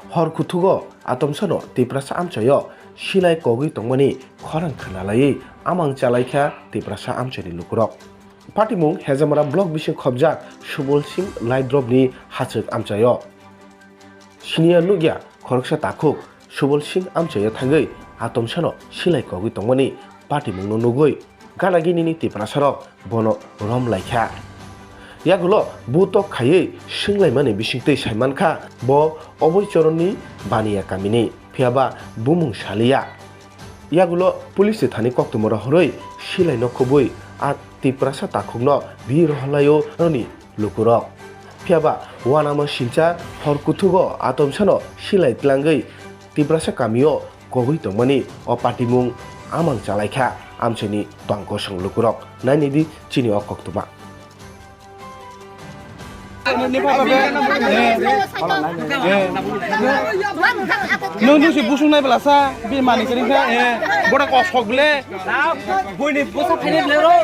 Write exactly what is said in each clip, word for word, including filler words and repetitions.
Hor kuthugo atomsano Tiprasa amchaio silai kogwi tongmani khorang khnalaiwi amang chalaikha Tiprasa amchaini lukurok. Patimung Hejamara block bising khobjak Subol Singh Laidropni hachwk amchaio. Siniya nukya khoroksa takhuk Subol Singh amchaio thangwi atomsano silai kogwi tongmani patimungno nugwi gana ginini Tiprasarok bono rom laikha. Yagulo butok khaiwi swnglaimani bisingtwi saimankha bo Oboi Choronni Baniya kamini, phiyaba bumung saliya. Yagulo police ni thani koktwma rohorwi silaino khubui a Tiprasa takhukno bi rohorlaio aroni lukurok. Phiyaba uanama sincha hor kuthugo atomsano silai tlangwi Tiprasa kamio kogwi tongmani o patimung amang chalaikha amchaini tong kosong lukurok. Nainidi chini o koktwma. Nung nung si busung nai belasa bi mani kering kha, eh, boda kosok bele. Buini busa phaini bele ro.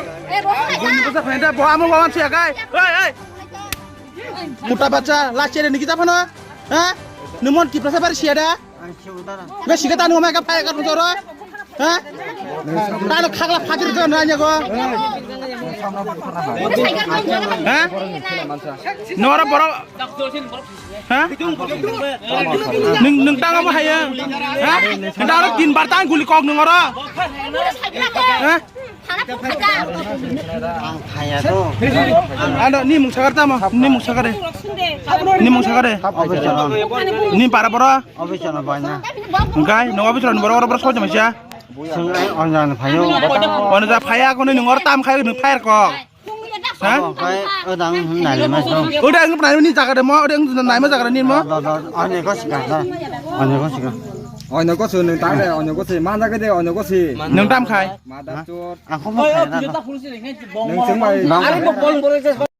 Buini busa phaini da bo amo wawan siya kai. Hei, hei. Muta bacha, la chere niki ta phano? Ha? Numon Tiprasa bar siya da? Be siga tanu ma ka phai ka toro. Ha? Tanu khagla phajir jon ranya go. Ha? Nora boro. Ha? Nung nung tang amo haya. Ha? Nung tang tin bar tang guli kok nung oro. Ha? Ang thaya to. Ano ni mung sagar tamo, ni mung sagar de. Ni mung sagar de. Officer on. Ni para boro. Officer on banya. Gai, no officer on boro, boro soja masia. Sungai onjan phayo. Ono ja phaya ko ni ngor tam khai ni phayar ko. Ha? Kai odang nai ma so. Udah ang pernah ni jaga de mo, udah ang nai ma jaga ni mo. Do do do. Ane ko sika. Ane ko sika. Ane ko su nung tang de, ane ko si, mana ke de, ane ko si. Nung tam khai. Mother chot. Aku mau khai na. Nung sing mai.